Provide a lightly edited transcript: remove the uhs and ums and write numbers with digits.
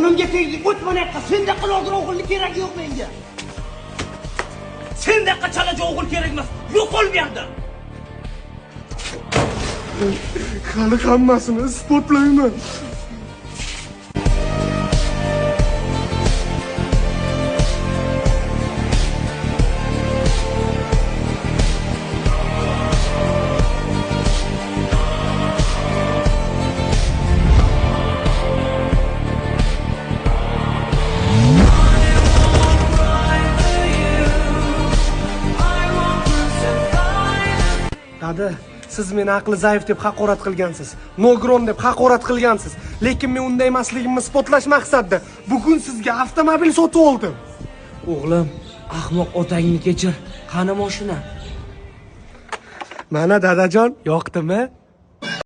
Qo'limga tegding, o't mana yoqqa. Sendaqa nodir o'g'ilni keragi yo'q menga. Sendaqa chalaja o'g'il kerak emas. Yo'qol bu yerdan. Hali hammasini isbotlayman. Dada, siz meni aqli zaif deb haqorat qilgansiz. Nogron deb haqorat qilgansiz. Lekin men unday emasligimni isbotlash maqsadida bugun sizga avtomobil sotib oldim. O'g'lim, ahmoq otangni kechir. Qani mashina? Mana dadajon, yoqdimi?